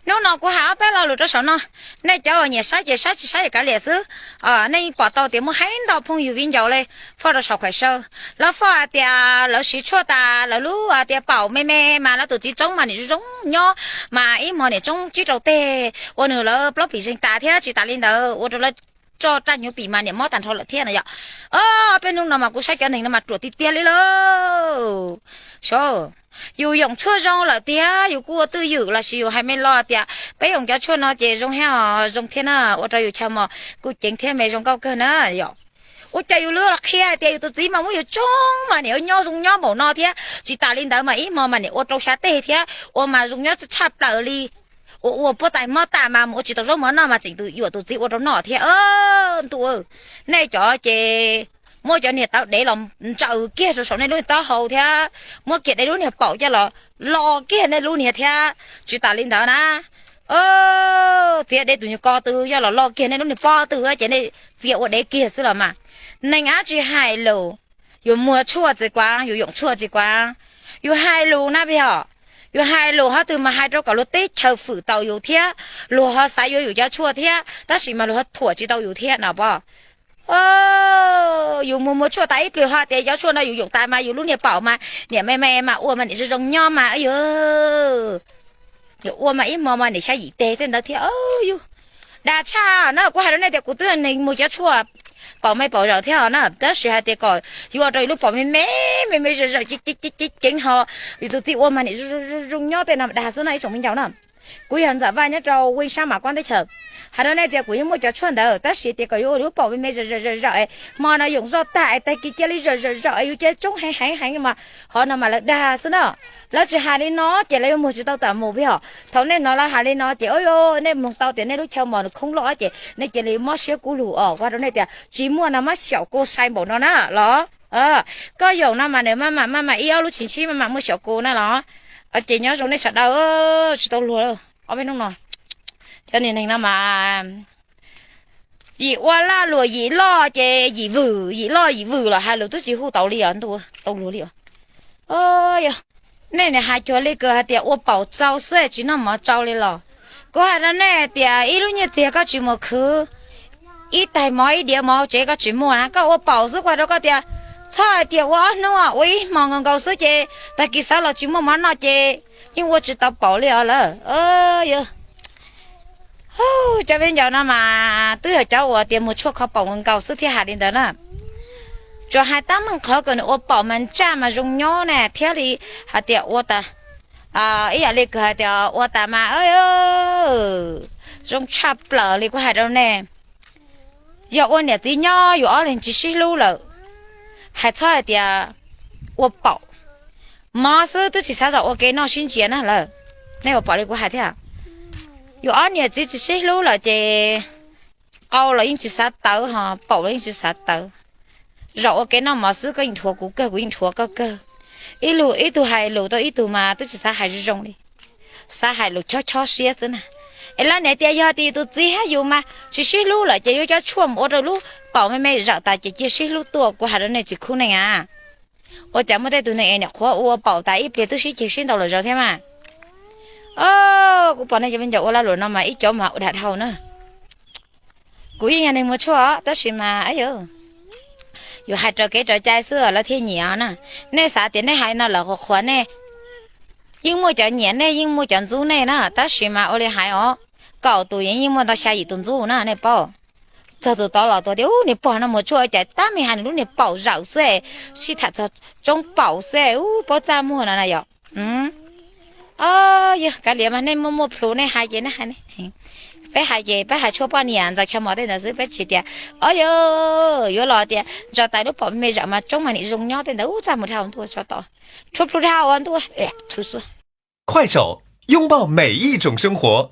Hnub no kuv hais ob peb lo lus rau saum no, nej cov uas nyiam saib ces saib, tsis saib ces kav liam xwb. Nej yeej pom tau tias muaj heev ntau phooj ywg viv ncaus li foj rau saum Khais Saw, lawv foj hais tias lawv siv tshuaj tas lawv lub tias paum me me mas lawv tus txiv tsoob mas niam zoo zoo nyob, mas ib hmo niam tsoob tsib rau teg ua nws lawv plaub pim zeeg tas thiab tsis tas li ntawd ua rau lawv tso raj hnyuv pim mas niam mob tag nrho lawm thiab no yom. Peb hnub no mas kuv saib cov neeg no mas ruam tiag tiag li lauj. Sav, yus yoom tshuaj zoo lawm tiag yus kuj ua twj ywm lossis yus hais me lo tias peb yoom cov tshuaj no ces zoo thiab, zoo thiab na, ua rau yus chaw mos kuj ceev thiab me zoo nkauj kawg na yom. Ua cas yus lub los qhia hais tias yus tus txiv mas muab yus tsoob mas niam nyob zoo nyob npaum no thiab tsis tas li ntawd mas ib hmo mas niam ua rau xya teg thiab ua mas zoo nyob tshaj plaws li. Ua ua puab tais mob tas mas mus ua tsis tau zaub mov noj mas tseem yuam tus txiv ua rau noj thiab. Ntuj, nej cov ces muab cov niag tawv dev los ntsaws kiag rau saum nej lub taub hau thiab muab kiag nej lub niag paum coj los lo kiag nej lub niag thiab tsis tas li ntawd na, txiav dev tus nyuag ko tw yog los lo kiag nej lub niag pob tw ces nej txiav ua dev kiag xwb los mas. Neeg ab tsis hais lus, yus muag tshuaj txiv kuav, yus yoom tshuaj txiv kuav, yus hais lus na peb hos, yus hais lus qhov twg mas hais rau kom luag teb chaws fwm tau yus thiab luag ho xav yuav yus cov tshuaj thiab tab sis mas luag ho thuam tsis tau yus thiab no pom. Yus muag muag tshuaj tas ib pliag ho tias cov tshuaj no yus yoom tas mas yus lub niag paum mas niam me me mas ua mas niam zoo zoo nyob mas, yus ua mas ib hmo mas niam xya yim teg tej ntawd thiab. Yus dag tshaj na, kuv hais rau nej tias kuv twb yog neeg muag cov tshuaj paum me paum zawm thiab os na, tab sis hais tias kom yuav ua rau yus lub paum me me, me me zawm zawm ceev ceev ho yus tus txiv ua mas niam zoo zoo nyob tej no dag xwb no ib tsoom me ncaus na. Kuv yog Ntxawm Vaj nyob rau Weej Sab Mam Kuab teb chaws. Hais rau nej tias kuv yeej muaj cov tshuaj ntawd tab sis tias kom yuav ua lub paum me me zawm zawm zawm zawm, hmo no yoom zoj tag es tag kis cia li zawm zawm zawm es yus cia li tsoob heev heev heev mas, qhov no mas lawv dag xwb na. Lawv tsis hais li no ces lawv yuav muag tsis tau tas mus peb hos. Thaum nej hnov lawv hais li no ces nej mloog tau tias nej lub chaw mos nws khoob loj ces nej cia li mob siab kub lug os. Kuv hais rau nej tias tsis muaj no mab xyaum kua sai npaum no na los. Koj yoom no mas nws maj mam maj mam ib ob lub tshis ntsib maj mam muaj xyaum kua na los. Ces nyob zoo nej sawv daws, tsis tau luag lawm ob peb hnub no. Cov niag neeg no mas yim ua laj luam yim loj ces yim vwm, yim loj yim vwm los hais lus twb tsis hu tau li os ntuj, tau luag li os. Nej niam hais cuag li kws hais tias ua paum tsau xwb tsis noj mov tsau li los. Kuv hais rau nej tias ib lub nyiaj txiag koj tsis mus khwv ib tais mov ib diav mov tsev koj tsis muaj na, koj ua paum xwb kuv hais rau koj tias txhob hais tias ua ob hnub ua ib hmo nkaus nkaus xwb ces tag kis xav los tsis muaj mov noj ces yeej ua tsis tau paum li os lawm. Cov viv ncaus no mas twb yog cov uas tias muag tshuaj kho paum nkaus xwb thiaj hais li ntawd na. Tsuas hais tab meeg qhov kws nws ua paum mas ntsaj mas zoo nyob ne thiaj li hais tias ua tas, ib yam li kws hais tias ua tas mas zoo tshaj plaws li kuv hais rau nej. Yog ua niam txiv nyob yus ob leeg tsis sib hlub lawm, hais txhob hais tias ua paum, mov xwb twb tsis xav zam ua ke noj sib ntsia na lawm. Nej ua paum li kuv hais thiab, yus ob niam txiv tsis sib hlub lawm ces qau los yeej tsis xav tawv ho paum los yeej tsis xav tawv. Zaum ua ke noj mov xwb koj yeej dhuav kuv kawg kuv yeej dhuav koj kawg. Ib lus ib tug hais lus tau ib tug mas twb tsis xav hais zoo zoo li, xav hais lus chob chob siab xwb na. Es lawv niam tias yog tias yus tus txiv thiab yus mas tsis sib hlub lawm ces yuav cov tshuaj mus ua rau lub paum me me zawm tas ces cia sib hlub tuaj. Kuv hais rau nej tsis khub neeg a, ua cas muaj tej tug neeg es niam qhuav ua paum tas ib pliag twb sib ceg sib ntaus lawm zaus thiab mas. Kuv pom nej cov me nyuam ua lag luam no mas ib cov mas ua dag dhau na. Kuv yeej yog neeg muag tshuaj tab sis mas yus hais raws kev raws cai xwb lawv thiaj nyiam na. Nej xav tias nej hais no lawv qhuas qhuas nej. Yeej muaj cov nyiam nej yeej muaj cov ntxub nej na tab sis mas ua li hais os, kaum tus yeej muaj ntau xya yim tus ntxub na nej paub. Txog tus tod los tuag tias ub niag pog no muag tshuaj cas tab meeg hais nws lub niag paum zawm xwb, sib tham txog tsoob paum xwb ub paub txaj muag no na yom. Yog kav liam mas nej muaj muaj plhus nej hais ces nej hais, peb hais ces peb hais tshuaj poj niam ntxaws chaw mos tej ntawd xwb peb tsis tias ob yog yuav los tias ntsaws tais lub paum me zawm mas tsoob mas nim zoo nyob tej ntawd ub txaj muag dhau ntuj tso tom, tshuaj plhu dhau ua ntuj, tshuaj xua. 快手，拥抱每一种生活。